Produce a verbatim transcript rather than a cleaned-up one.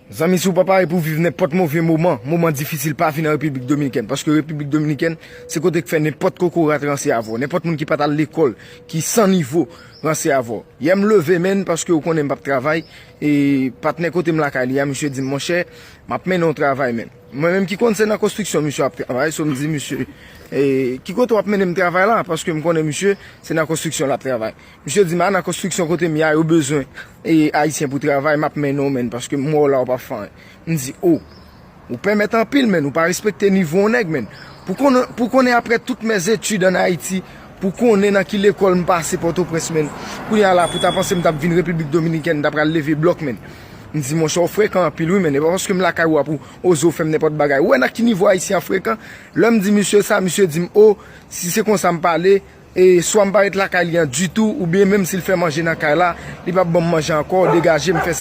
Zanmi, si w pa pare pou viv nenpòt move moman, moman difisil, pa vin an Repiblik Dominikèn. Paske Repiblik Dominikèn, se kote k fè nenpòt kokorat ranse avè w. Nenpòt moun ki pa t al lekòl, ki san nivo, ranse avè w. Yè m leve, menn, paske w konnen m p ap travay. E patnè kote m lakay li a, misye di m, monchè, m ap mennen w travay, menn. Mwen menm ki konn se nan konstriksyon misye ap travay, so m di misye, e, ki kote w ap mennen m travay la? Paske m konnen misye, se nan konstriksyon l ap travay. Misye di m, a, nan konstriksyon kote m ye a, yo bezwen e, Ayisyen pou travay, m ap mennen w, menn, paske m wè w la, w p ap fè anyen. M di, o, ou pèmèt anpil, menn, ou pa respekte nivo yon nèg, menn. Pou konnen, pou konnen apre tout mes études en Haïti, pou konnen nan ki lekòl m pase Pòtoprens, menn. Kounye a la, pou ta panse m t ap vin Repiblik Dominikèn, m ta pral leve blòk, menn. M di, monchè, w frekan anpil, wi, menn. E pa paske m lakay ou a pou oze w fè m nenpòt bagay. Ou wè nan ki nivo Ayisyen an frekan? Lè m di misye sa, misye di m, o, si se konsa m pale, e swa m pa ret lakay li an ditou, oubyen menm si l fè manje nan kay la, li p ap ban m manje ankò, degaje m fè